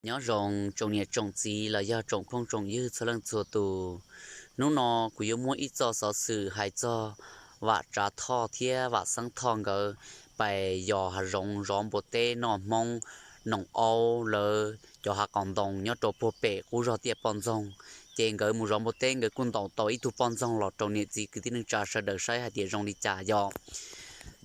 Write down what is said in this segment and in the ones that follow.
Nyob zoo tsoom niam tsoom txiv los yog tsoom phooj tsoom ywg txhua leej txhua tus. Hnub no kuv yuav muab ib txoj xov xwm hais txog Vam Tsav Thoj thiab Vam Xeeb Thoj nkawd pais yos hav zoov zov npua teb noj Hmoob Noom Aub lawv cov hav qos ntoo nyob rau puag pem qub zog tiaj poj ntxoog. Ces nkawd mus zov npua teb nkawd kuj ntaus tau ib tug poj ntxoog los rau niam txiv kwv tij neej tsa sawv daws saib hais tias zoo li cas yom.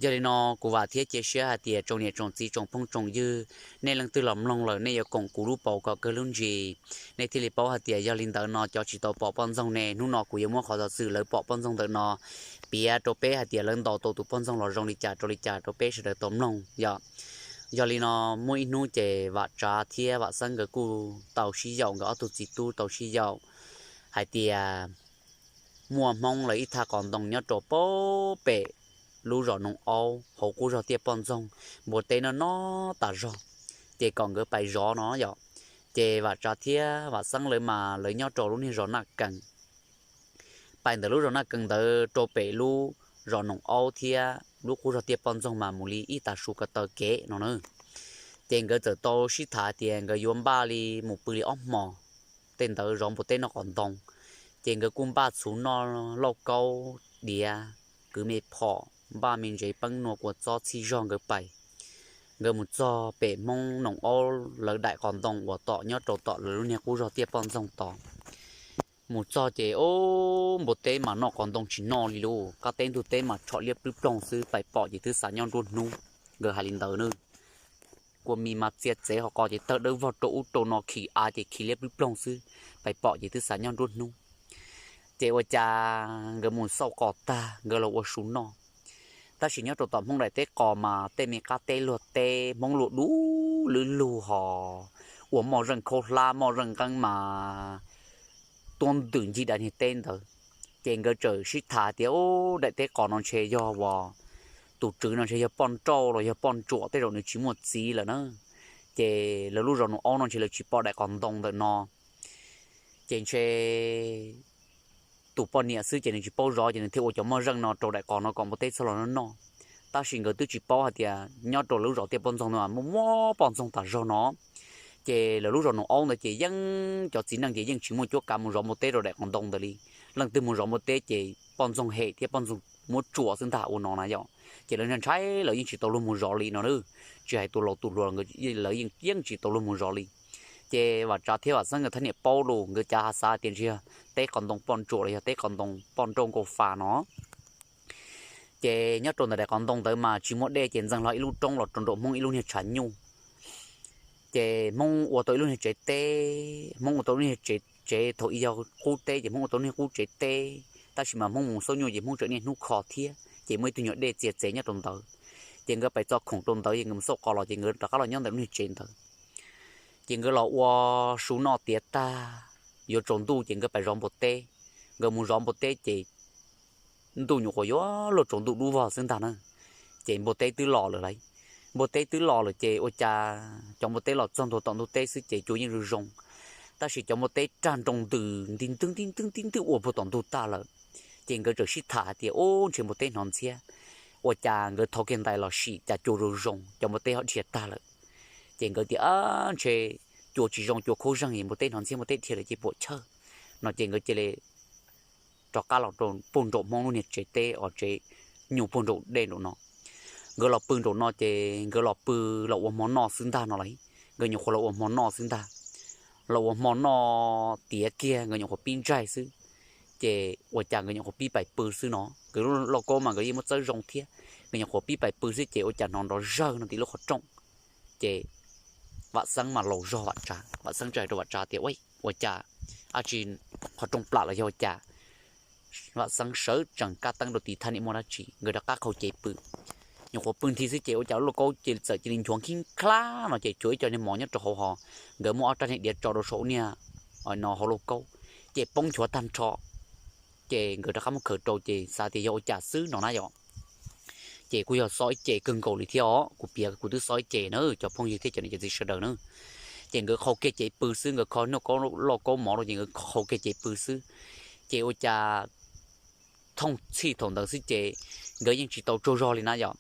Yog li no kuv vam thiab cia siab hais tias tsoom niam tsoom txiv tsoom phooj tsoom ywg, nej leej twg los mloog lawm nej yuav koom kuv lub paus kom kawg lub ntsis, nej thiaj li paub hais tias yog li ntawd no cov tsis tau pom poj ntxoog ne, hnub no kuv yuav muab qhov xov xwm lawv pom poj ntxoog ntawm no piav rau peb hais tias lawv ntaus tau tus poj ntxoog los zoo li cas rau li cas rau peb sawv daws tau mloog yom. Yog li no muaj ib hnub ces Vam Tsav thiab Vam Xeeb nkawd kuj tau sib yaum, nkawd ob tug txiv tub tau sib yaum hais tias muaj Hmoob lawv ib thaj qos ntoo nyob rau puag pem lub zos Noom Aub hauv qub zog tiaj poj ntxoog, npua teb noj noj tas zog, ces kom nkawd pais zov no yom. Ces Vam Tsav thiab Vam Xeeb lawv mas lawv nyob rau lub niag zos Naj Kees. Pais ntawm lub zos Naj Kees ntawd rau pem lub zos Noom Aub thiab lub qub zog tiaj poj ntxoog mas mus li ib tag su ko taw kev no na. Ces nkawd txawm tau sib tham tias nkawd yuav npaj li mus pw li ob hmos, tej ntawd zov npua teb noj qos ntoo. Ces nkawd kuj npaj txhuv noj, lauj kaub, diav, kwv me phom, npaj me ntsev peeb nua kua txob txhij zog nkawd pais. Nkawd mus txog pem Hmoob Noom Aub lawv daim qos ntoo uas tom nyob rau tom lawv lub niag qub zog tiaj poj ntxoog tod. Mus txog ces ob npua teb mas noj qos ntoo tsis noj li lauj, qab teb ntug teb mas tshom liab plwb ploog xwb, pais pom ces twb xav nyob nruab hnub. Nkawd hais li ntawd na. Kua mis mas txia txev ho qos ces tawg dawb vog rau ub rau no, khi av ces khi liab plwb ploog xwb, pais pom ces twb xav nyob nruab hnub. Ces ua cas nkawd mus xauj qos tag nkawd los ua su noj. Tab sis nyob rau tom Hmoob daim teb qos mas tej me qab teb luag teb Hmoob luag dub lwb lug hos, ua moj zeej khaub hlab moj zeej nqeeb mas tuab ntwm ncig daim niag teb ntawd. Ces nkawd txawm sib tham tias, Ub, daim teb qos no ntshe yog uas tus tswv no ntshe yog poj nrauj los yog poj ntsuam, tej zaum nws tsis muaj txiv lawm na. Ces lawv lub zos Noom Aub no ntshe lawv tsis pom daim qos ntoo ntawm no. Ces ntshe tus poj niam xwb ces nws tsis paub zov ces nws thiaj ua cov moj zeej no rau daim qos no kom npua teb txhob los noj noj. Tab sis nkawd twb tsis paub hais tias nyob rau lawv lub zos tiaj poj ntxoog no mas muaj muab poj ntxoog tas zog no. Ces lawv lub zos Noom Aub ntawd ces yeej cov txiv neej ces yeej tsis muaj cuab kav mus zov npua teb rau daim qos ntoo ntawd li. Leej twg mus zov npua teb ces poj ntxoog hem thiab poj ntxoog muab tsuam xwb ntag ua no na yom. Ces lawv ntshai lawv yeej tsis tau luag mus zov li no na. Tsis hais tus laus tus hluas lawv yeej tsis tau luag mus zov li. Ces Vam Tsav thiab Vam Xeeb nkawd thaj niam paub lus, nkawd cav ha xav tias ntshe yog teb qos ntoo poj ntsuam los yog teb qos ntoo poj nrauj nkauj fa no. Ces nyob rau ntawm daim qos ntoo ntawd mas tsis muaj dej ces ntxeev hlo ib lub roob los rau nraum Hmoob ib lub niag tshav nyuj. Ces Hmoob ua tau ib lub niag tsev teb, Hmoob ua tau lub niag tsev, tsev thaum ub yog qub teb ces Hmoob ua tau lub niag qub tsev teb, tab sis mas Hmoob mus xauj nyuj ces Hmoob tseem niaj hnub kho thiab ces muaj ib tug nyuag dej txias txev nyob rau ntawd. Ces nkawd pais txo khoom rau ntawd ces nkawd mus xauj qos los ces nkawd rov qab los nyob ntawm lub niag tsev ntawd. Ces nkawd los ua su noj tiav tag, yuav tsaus ntuj ces nkawd pais zov npua teb. Nkawd mus zov npua teb ces ntuj nyuam qhuav yuav luag tsaus ntuj dub vog xwb ntag na. Ces npua teb twb los lawm lauj. Npua teb twb los lawm ces ua cas cov npua teb los txog ntua tom ntug teb xwb ces cua yeej zoo zoo, tab sis cov npua teb rag nroo ntws nti ntwg nti ntwg nti ntwg ua puag tom ntug tag lawm. Ces nkawd txawm sib tham hais tias, Ub, ntshe npua teb hnov ntxhiab. Ua cas nkawd thau kiag ntais los sim cas cua zoo zoo, cov npua teb ho dhia tag lawm. Ces nkawd tias, Ab, ntshe cua tsis zoo, cua khaub zeeg es npua teb hnov ntxhiab npua teb dhia lawm ces puam chawj. No ces nkawd cia li rov qab los rau puag nraum Hmoob lub niag tsev teb os, tsev nyuj puag nraum dej nraum no. Nkawd los pw nraum no ces nkawd los pw los ua hmo noj xwb ntag no lauj. Nkawd nyuam qhuav los ua hmo noj xwb ntag. Los ua hmo noj tiav kiag nkawd nyuam qhuav pib ntsaig xwb. Ces ua cas nkawd nyuam qhuav pib pais pw xwb no, nkawd lub lauj kaub mas nkawd yeej muab txawb zoo thiab. Nkawd nyuam qhuav pib pais pw xwb ces ua cas hnov nrov zawg no tim lub qhov rooj. Ces Vam Xeeb mas laus zog Vam Tsav, Vam Xeeb txawm hais rau Vam Tsav tias, Ua, ua cas, ab tsi, qhov rooj plam los yog ua cas? Vam Xeeb sawv tsees kab teeb rau tim thaj niam muaj dab tsi, nkawd rov qab qhau cev pw. Nyuam qhuav pw nthi xwb ces ua cas lub lauj kaub ces txawm cia li nchuav khib khlab no ces tshuav ib co niag mov nyob rau hauv hos. Nkawd muab ob rab niag diav tso rau saum niag no hauv lauj kaub, ces poob nchuav tag nrho. Ces nkawd rov qab muab khaws rau ces xav tias yog ua cas xwb no na yom. Ces kuj yog xob ib ce kawg nkaus li thiab os, kuv piav kuv twb xob ib ce na cov phooj ywg thiab cov niam cov txiv sawv daws na. Ces nkawd qhau kiag cev pw xwb, nkawd kho lauj kaub mov rau ces nkawd qhau kiag cev pw xwb. Ces ua cas thooj txhij thaum ntawd xwb ces nkawd yeej tsis tau tsaug zog li na yom.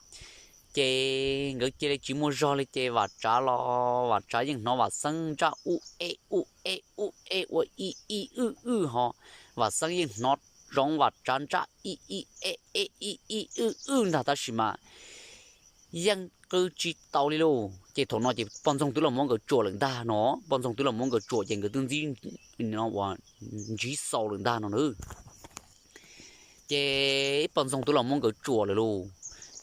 Ces nkawd cia li tsis muaj zog li ces Vam Tsav los Vam Tsav yeej hnov Vam Xeeb ntsaj ub eb ub eb ub eb ua ib ib wb wb ho, Vam Xeeb yeej hnov zoov Vam Tsav ntsaj ib ib eb eb ib ib wb wb ntag tab sis mas yeej qw tsis tau li lauj. Ces thaum no ces poj ntxoog twb los muab nkawd tsuam lawm ntag no, poj ntxoog twb los muab nkawd tsuam ces nkawd twb ntsib, uas ntsib xau lawm ntag no na. Ces poj ntxoog twb los muab nkawd tsuam lawm lauj,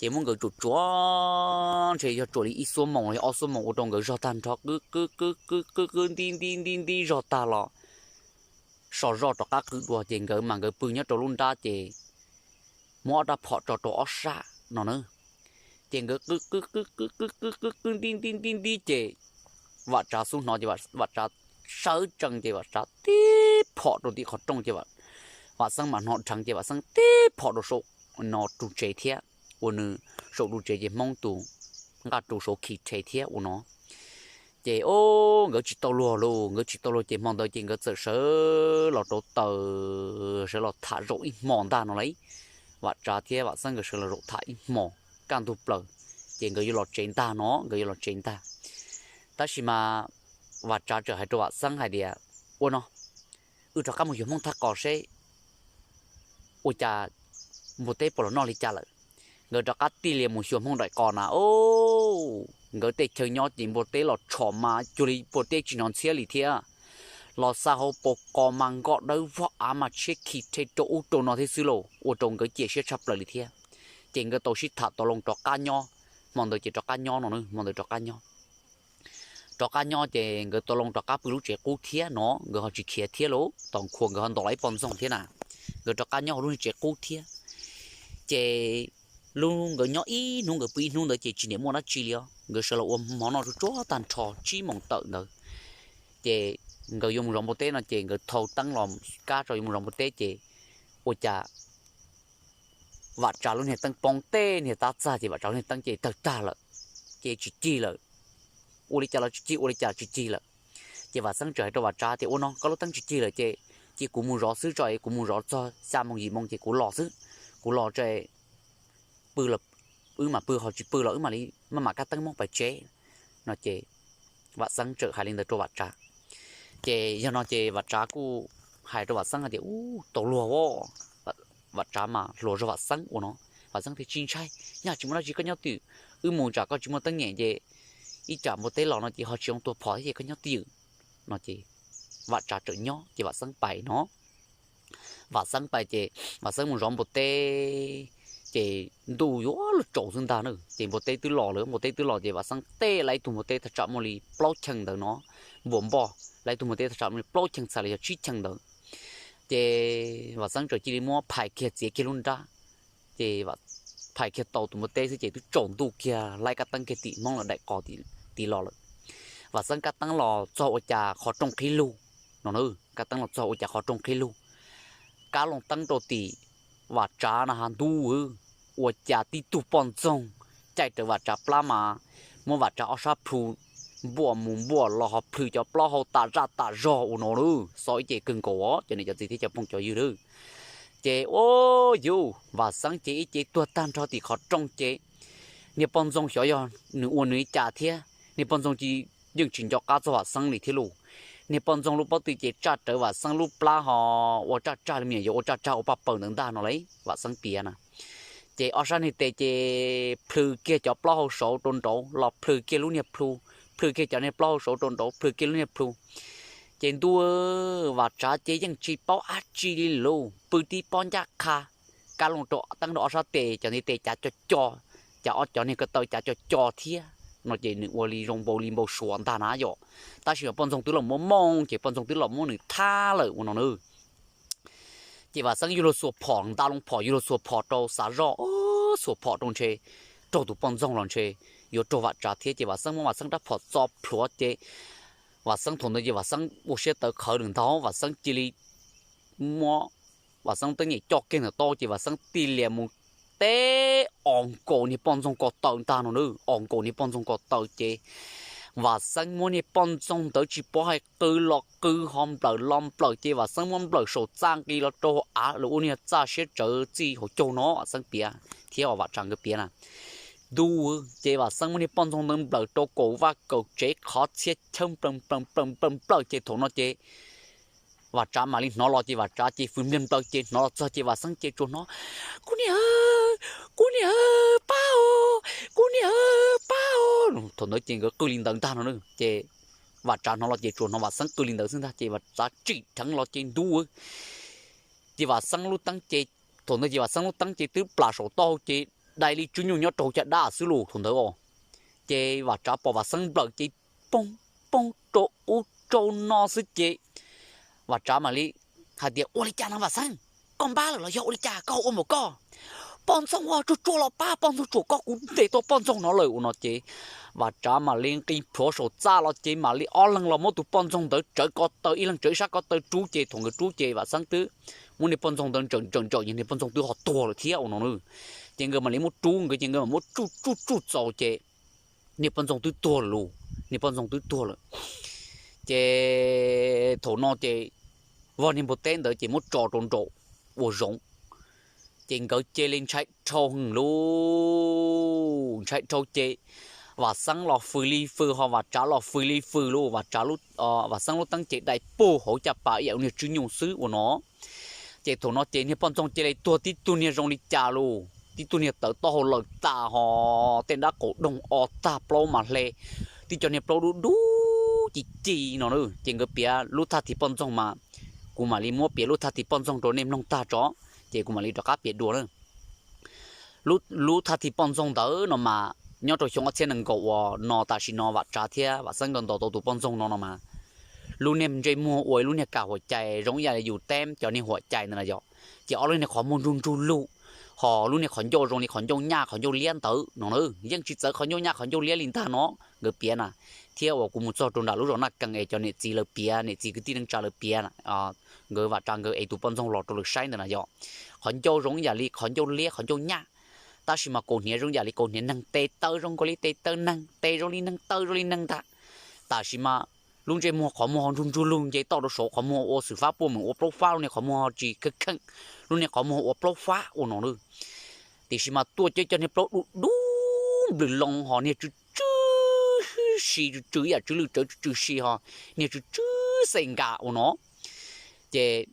ces muab nkawd tsuam tsuam ntshe yog tsuam li ib xuab moos los ob xuab moos ua rau nkawd zog tag nrho, qw qw qw qw qw qw nti nti nti nti zog tag los so zoj rov qab qw dua ces nkawd mas nkawd pw nyob rau lub nrab ces muab ob rab phom tso rau ob sab no na. Ces nkawd qw qw qw qw qw qw qw qw nti nti nti nti ces Vam Tsav xub hnov ces Vam Tsav sawv tsees ces Vam Tsav tib phom rau tim qhov rooj ces Vam Xeeb mas hnov dheev ces Vam Xeeb tib phom rau saum no ru tsev thiab, ua nws saum ru tsev ces Hmoob tus nqaj ru saud khi rhe thiab ua no. Ces o, nkawd tsis tau luag lauj, nkawd tsis tau luag ces hmo ntawd ces nkawd txawm sawv los rau taws, sawv los tham zaum ib hmo ntag no lauj. Vam Tsav thiab Vam Xeeb nkawd sawv los zaum tham ib hmo kaj ntug plaws, ces nkawd yuav los tsev ntag no, nkawd yuav los tsev ntag. Tab sis mas Vam Tsav txawm hais rau Vam Xeeb hais tias, ua no, wb rov qab mus xyuas Hmoob thaj qos seb ua cas npua teb puas los noj li cas lawm. Nkawd rov qab tig lias mus xyuas Hmoob daim qos na, o, nkawd tej chaw nyob ces npua teb los tshom mas cuag li npua teb tsis hnov ntxhiab li thiab. Los xa hauv paus qos mas nkoj dawb vog av mas tshiab khi rhe rau ub rau no thiab xwb lauj, ua rau nkawd cia siab tshaj plaws li thiab. Ces nkawd tau sib tham tau loo rov qab nyob, hmo ntawd ces rov qab nyob no, hmo ntawd rov qab nyob. Rov qab nyob ces nkawd tau loo rov qab pw lub tsev qub thiab no, nkawd ho tsis khiav thiab lauj, tos nkhua nkawd ho ntaus los ib poj ntxoog thiab na. Nkawd rov qab nyob hauv lub niag tsev qub thiab. Ces lub nkawd nyob ib hnub nkawd pw ib hnub ntawd ces tsis niam muaj dab tsi li os, nkawd sawv los ua hmo noj tsuag tsuag tag nrho tsib moos tawm ntawd. Ces nkawd yuav mus zov npua teb no ces nkawd thau teeb los kab tso yuav mus zov npua teb ces ua cas Vam Tsav lub niag teeb poob tej niag tab txag ces Vam Tsav lub niag teeb ces tawg tag lawm, ces tsis cig lawm. Ua li cas los tsis cig, ua li cas tsis cig lawm. Ces Vam Xeeb txawm hais rau Vam Tsav tias, ua no koj lub teeb tsis cig lawm ces cia kuv mus zov xwb tso, kuv mus zov txog xya moos yim moos ces kuv los xwb. Kuv los tso, pw, wb mam pw, ho tsis pw los wb mam li maj mam kab teeb mus pais tsev no ces Vam Xeeb txawm hais li ntawd rau Vam Tsav. Ces yog no ces Vam Tsav kuj hais rau Vam Xeeb hais tias, u, tau luag as. Vam Tsav mas hluas zog Vam Xeeb ua no. Vam Xeeb tias, tsis ntshai, yog tsis muaj dab tsi koj nyob twj ywm, wb mus tsam koj tsis muaj teeb nyem ces ib tsam npua teb los no ces ho tsis zoo tua phom thiab ces koj nyob twj ywm no ces Vam Tsav txawm nyob ces Vam Xeeb pais no. Vam Xeeb pais ces Vam Xeeb mus zov npua teb, ces ntuj yuav luag tsaus xwb ntag na, ces npua teb twb los lawm, npua teb twb los ces Vam Xeeb teb lawv ib tug npua teb thaj tsam muaj li plaub cheej ntawd no, npua npoj lawv ib tug npua teb thaj tsam muaj li plaub cheej txhais los yog tsib cheej ntawd. Ces Vam Xeeb txawm cia li muab phais kiag txiav kiag lub nrab, ces phais kiag tau tus npua teb xwb ces twb tsaus ntuj kiag, laib kab teeb kiag tim Hmoob los daim qos tid los lawm. Vam Xeeb kab teeb los txog ua cas qhov rooj qhib lug no, kab teeb los txog ua cas qhov rooj qhib lug, kab loo teeb rau tim Vam Tsav no ha ntuj, ua cas tib tug poj ntxoog caij rawv Vam Tsav plab mas muab Vam Tsav ob sab plhu npuaj mus npuaj los ho plhws cov plaub hau tas zaj tas zog ua no lawm, xob ib ce kawg nkaus os cov niam cov txiv thiab cov phooj cov ywg lawm. Ces ua yuv Vam Xeeb ces ib ce tuag tag nrho tim qhov rooj ces niag poj ntxoog xyov yog nws ua nws li cas thiab niag poj ntxoog ces yeej tsis nco qab txog Vam Xeeb li thiab lauj. Niag poj ntxoog lub pob tw ces tsaj rawv Vam Xeeb lub plab ho ua tsaj tsag li me nyuam yaus ua tsaj tsag ua paj paws ntawd ntag no lauj, Vam Xeeb piav na. Ces ob sab niag tes ces plhws kiag cov plaub hau saud rau nraud los plhws kiag lub niag plhu, plhws kiag cov niag plaub hau saud rau nraud plhws kiag lub niag plhu. Ces ntuj, Vam Tsav ces yeej tsis paub dab tsi li lauj, pw tib pob ncaj qha, kab loo rau teeb rau ob sab tes, cov niag tes cav co co, cav ob cov niag ko taw cav co co thiab no ces nws ua li zoo npau li npau suav ntag na yom. Tab sis mas poj ntxoog twb los muab mooj ces poj ntxoog twb los muab nws thab lawm ua no na. Ces Vam Xeeb yuav luag xuas phom, nta loo phom yuav luag xuas phom rau xav zoj, xuas phom rau ntshe raug tus poj ntxoog los ntshe yuav raug Vam Tsav thiab ces Vam Xeeb muab Vam Xeeb rab phom txo plhuav ces Vam Xeeb thaum ntawd ces Vam Xeeb ua siab tawv qhawv lawm ntag, Vam Xeeb cia li muab Vam Xeeb teeb nyem coj kiag ntawm taub ces Vam Xeeb tig lias mus teb os nkaus niag poj ntxoog ko taw ntag no na, os nkaus niag poj ntxoog ko taw ces Vam Xeeb muab niag poj ntxoog ntawd tsis paub hais qw los qw ho nplawm los nplawm ces Vam Xeeb muab nplawm saum txaj nqis los rau hauv av lawm ua niag txaj siab tsawv txij hauv caug no, Vam Xeeb piav thiab Vam Tsav nkawd piav na. Ntuj, ces Vam Xeeb muab niag poj ntxoog ntawd nplawm rau kaum vaj kaum tsev qhov txhia chaw nplawm nplawm nplawm nplawm nplawm ces thaum no ces Vam Tsav mam li hnov los ces Vam Tsav ces fws npliag nplaws ces hnov los txog ces Vam Xeeb ces tsuas hnov, kuv niam, kuv niam, pab os, kuv niam, pab os. Thaum ntawd ces nkawd qw li ntawd ntag no ces Vam Tsav hnov los ces tsuas hnov Vam Xeeb qw li ntawd xwb ntag ces Vam Tsav tsim dheev los ces ntuj, ces Vam Xeeb lub teeb ces, thaum ntawd ces Vam Xeeb lub teeb ces twb plam saum taub hau ces dai li tswb nyuj nyob rau caj dab xwb los thaum ntawd os. Ces Vam Tsav pom Vam Xeeb nplawm ces poob poob rau ub rau no xwb ces Vam Tsav mam li hais tias, ua li cas no Vam Xeeb, koj npab lawm los yog ua li cas koj ua npaum koj? Poj ntxoog ua tsuag tsuag los pab, poj ntxoog tsuam koj, kuv ntes tau poj ntxoog no lawm ua no ces Vam Tsav mam li nqis plhuav saum txaj los ces mam li ob leeg los muab tus poj ntxoog ntawd tsawv ko taw, ib leeg tsawv ib sab ko taw rub ces thaum nkawd rub ces Vam Xeeb twb muab niag poj ntxoog ntawd ntsawm ntsawm ntsawm, niag poj ntxoog twb ho tuag lawm thiab ua no na. Ces nkawd mam li muab rub, nkawd ces nkawd mam muab tsuj tsuj tsuj txaus ces niag poj ntxoog twb tuag lawm lauj, niag poj ntxoog twb tuag lawm. Ces thaum no ces voj niag npua teb ntawd ces muab tso rau nraum ua zoov. Ces nkawd cia li ntshai dhau heev lauj, ntshai dhau ces Vam Xeeb los fws li fws ho Vam Tsav los fws li fws lauj, Vam Tsav, Vam Xeeb lub teeb ces dai puag hauv caj pas ib yam niag tswb nyuj xwb ua no. Ces thaum no ces niag poj ntxoog cia li tuag tib tug niag zoo li cas lauj, tib tug niag tawv taub hau lawm tas ho tej nrab qaum doog o tag, plaub mas hle tib co niag plaub dub dub ci ci no na. Ces nkawd piav lub thaj thim poj ntxoog mas kuv mam li muab piav lub thaj thim poj ntxoog rau nej mloog tag tso, ces kuv mam li rov qab piav dua na. Lub thaj thim poj ntxoog ntawd no mas nyob rau xyoo ob txhiab nees nkaum uas no tam sim no Vam Tsav thiab Vam Xeeb nkawd ntaus tau tus poj ntxoog no no mas lub niag ntsej muag ua ib lub niag kam huam cai zoo ib yam li yus teb cov niag huam cai ntawd na yom. Ces ob lub niag qhov muag ntsug ntsug lug, ho lub niag qhov ncauj zoo li qhov ncauj nyaj qhov ncauj liab ntawd no na, yeej tsis txawv qhov ncauj nyaj qhov ncauj liab li ntag no. Nkawd piav na, thiab uas kuv mus txog rau nram lub zos Naj Kees es cov niam txiv lawv piav, niam txiv kwv tij neej tsa lawv piav, nkawd Vam Tsav nkawd ev tus poj ntxoog los rau lawv saib ntawd na yom. Qhov ncauj zoo ib yam li qhov ncauj liab qhov ncauj nyaj, tab sis mas kaus hniav zoo ib yam li kaus hniav neeg, tes taw zoo nkaus li tes taw neeg, tes zoo li neeg, taw zoo li neeg ntag. Tam sis mas lub ntsej muag qhov muag ho ntsug ntsug lug nce toj rau saud, qhov muag ua xwm fab puaj meem ua plaub fab, lub niag qhov muag ho tsis kheej kheej, lub niag qhov muag ho ua plaub fab ua no na. Tiam sis mas tuaj cov cov niag plaub dub dub nplws loo ho niag tsw tsw si tsw tsw ib yam tsw lwj tsawv tsw tsw si ho niag tsw tsw xej nkas ua no. Ces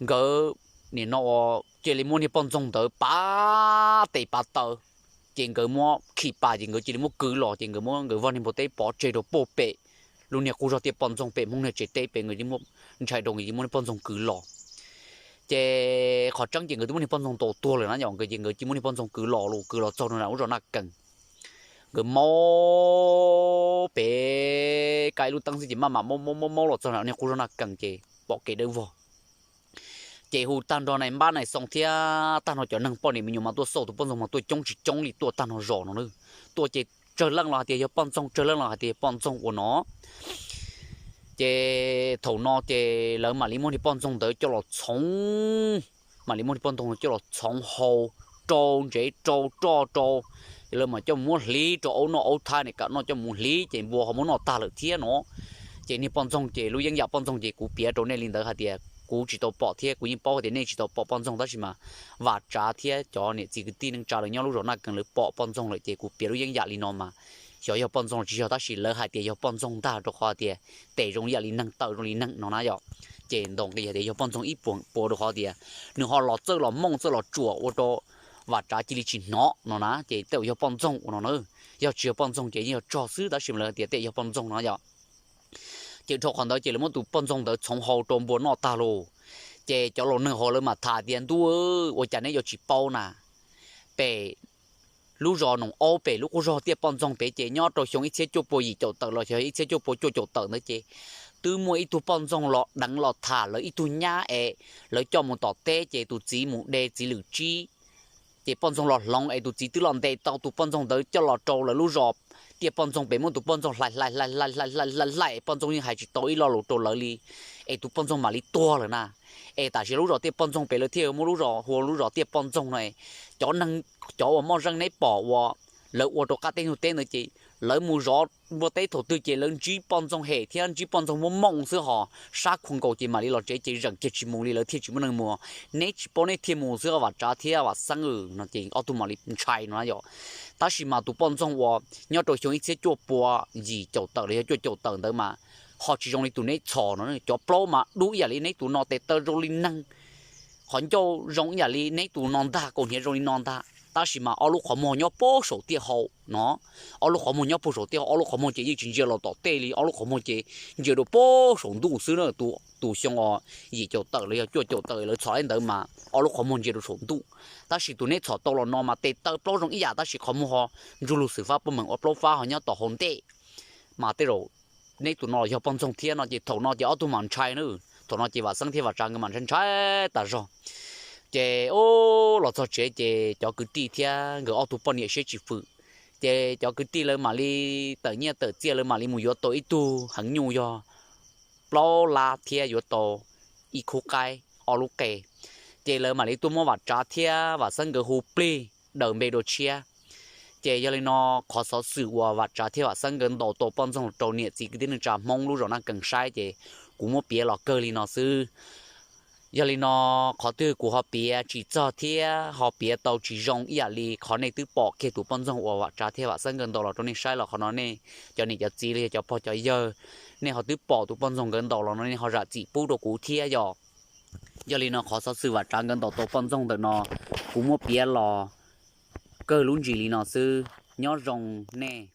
nkawd nim no ua cia li muab niag poj ntxoog ntawd pav tes pav taw, ces nkawd muab khi pas ces nkawd cia li muab kwv los, ces nkawd muab nkawd vaj niag npua teb pov tseg rau puag pem lub niag qub zog tiaj poj ntxoog pem Hmoob niag tsev teb pem, nkawd cia li muab ntshai rau nkawd cia li muab niag poj ntxoog kwv los. Ces qhov tseeb ces nkawd twb muab niag poj ntxoog ntaus tuag lawm na yom, nkawd ces nkawd cia li muab niag poj ntxoog kwv los los kwv los txog rau nram lub zos Naj Kees. Nkawd maub pem, ka ib lub teeb xwb ces maj mam maub maub maub maub los txog nram niag qub zos Naj Kees ces pom kev dawb vog. Ces hu tag nrho nais npab nais xoo thiab tag nrho cov neeg poj niam me nyuam mas tuaj xauj tus poj ntxoog mas tuaj coob tsis coob li, tuaj tag nrho zos no na. Tuaj ces tsawg leej los hais tias yog poj ntxoog, tsawg leej los hais tias yog poj ntxoog ua no. Ces thaum no ces lawv mam li muab niag poj ntxoog ntawd coj los txhoov, mam li muab niag poj ntxoog coj los txhoov hau, rau ntsev rau roj rau, lawv mam coj mus muab hliv rau aub noj aub thab, niam kam noj coj mus hliv ces npua ho muab noj tag lawm thiab no. Ces niag poj ntxoog ces lub yeeb yam poj ntxoog ces kuv piav rau nej li ntawd hais tias kuv tsis tau pom thiab kuv yeej paub hais tias nej tsis tau pom poj ntxoog, tab sis mas Vam Tsav thiab cov niam txiv kwv tij neej tsa lawv nyob lub zos Naj Kees lawv pom poj ntxoog lawm ces kuv piav lub yeeb yam li no mas xyov yog poj ntxoog los tsis yog, tab sis lawv hais tias yog poj ntxoog ntag, rau qhov tias tes zoo yam li neeg, taw zoo li neeg no na yom. Ces ntaus nqi hais tias yog poj ntxoog ib puas pua, rau qhov tias nws ho los txawj los mooj txawj los tsuam ua rau Vam Tsav cia li tsis hnov no na, ces tej zaum yog poj ntxoog ua no na. Yog tsis yog poj ntxoog ces yeej yog tsog xwb, tab sis mas lawv hais tias tej yog poj ntxoog no yom. Ces dhau qhov ntawd ces lawv muab tus poj ntxoog ntawd txhoov hau rau npua noj tag lauj. Ces cov laus neeg hauv lawv mam tham tias, ntuj, ua cas neb yuav tsis paub na, pem lub zos Noom Aub pem lub qub zog tiaj poj ntxoog pem ces nyob rau xyoo ib txhiab cuaj pua yim caum tawm los xyov ib txhiab cuaj pua cuaj caum tawm ntawd ces twb muaj ib tug poj ntxoog los deev los tham lawv ib tug nyab es lawv coj mus tom teb ces tus txiv mus de txiv lwm tsib. Ces poj ntxoog los hloov es tus txiv twb los ntes tau tus poj ntxoog ntawd coj los rau lawv lub zos tiaj poj ntxoog pem, muab tus poj ntxoog hlais hlais hlais hlais hlais hlais hlais es poj ntxoog yeej hais tsis tau ib lo lus rau lawv li, es tus poj ntxoog mam li tuag lawm na. Es tam sim lub zos tiaj poj ntxoog pem lawv thiaj muab lub zos hu lub zos tiaj poj ntxoog no. Cov neeg, cov uas moj zeej neb pom uas lawv ua rau qab teb ntug teb ntawd ces lawv mus zov npua teb thaum twg ces lawv ntsib poj ntxoog hem thiab ntsib poj ntxoog muaj mooj xwb, ho sab khua nkaus ces mam li los tsev, ces zeem kiag tsis mus li, lawv thiaj tsis muaj neeg mus. Neb tsis paub neb thiaj mus xwb, Vam Tsav thiab Vam Xeeb no ces ob tug mam li ntshai no yom. Tab sis mas tus poj ntxoog uas nyob rau xyoo ib txhiab cuaj pua yim caum tawm los yog cuaj caum tawm ntawd mas ho tsis zoo li tus neb txhom no, cov plaub mas dub ib yam li neb tus no, tes taw zoo li neeg, qhov ncauj zoo ib yam li neb tus no ntag, kaus hniav zoo li no ntag, tab sis mas ob lub qhov muag nyob puag saum tiaj hau no. Ob lub qhov muag nyob puag saum tiaj hau, ob lub qhov muag ces yeej tsis ntsia los tom tej li, ob lub qhov muag ces ntsia rau puag saum ntuj xwb na. Tus xyoo os yim caum tawm los yog cuaj caum tawm lawv txhom li ntawd mas ob lub qhov muag ntsia rau saum ntuj. Tab sis tus neb txhom tau los no mas tes taw plaub zoo ib yam, tab sis qhov muag ho ntsug lug xwm fab pob meem ua plaub fab ho nyob tom hauv ntej. Mas tej zaum neb tus no los yog poj ntxoog thiab no ces thaum no ces ob tug mam ntshai na. Thaum no ces Vam Xeeb thiab Vam Tsav nkawd mam ntshai ntshai tas zog. Ces ub, los txog tsev ces cov kwv tij thiab nkawd ob tug poj niam siab tsis fwm, ces cov kwv tij lawv mam li tawm nyiaj tawm txiaj, lawv mam li mus yuav tau ib tug heev nyuj yog plaub lab thiab yuav tau ib khub qaib ob lub qe. Ces lawv mam li tuaj muab Vam Tsav thiab Vam Xeeb nkawd hu plig daws npe dua tshiab. Ces yog li no, qhov xov xwm uas Vam Tsav thiab Vam Xeeb nkawd ntaus tau poj ntxoog rau niam txiv kwv tij neej tsa Hmoob lub zos Naj Kees saib ces kuv muab piav los kawg li no xwb. Yog li no, qhov twg kuv ho piav tsis txog thiab ho piav tau tsis zoo ib yam li qhov nej twb pom kiag tus poj ntxoog uas Vam Tsav thiab Vam Xeeb nkawd ntaus los rau nej saib los qhov no nej cov niam cov txiv los yog cov pog cov yawg, nej ho twb pom tus poj ntxoog nkawd ntaus los no nej ho zam txim pub rau kuv thiab yom. Yog li no, qhov xov xwm Vam Tsav nkawd ntaus tau poj ntxoog ntawm no kuv muab piav los kawg lub ntsis li no xwb. Nyob zoo nej.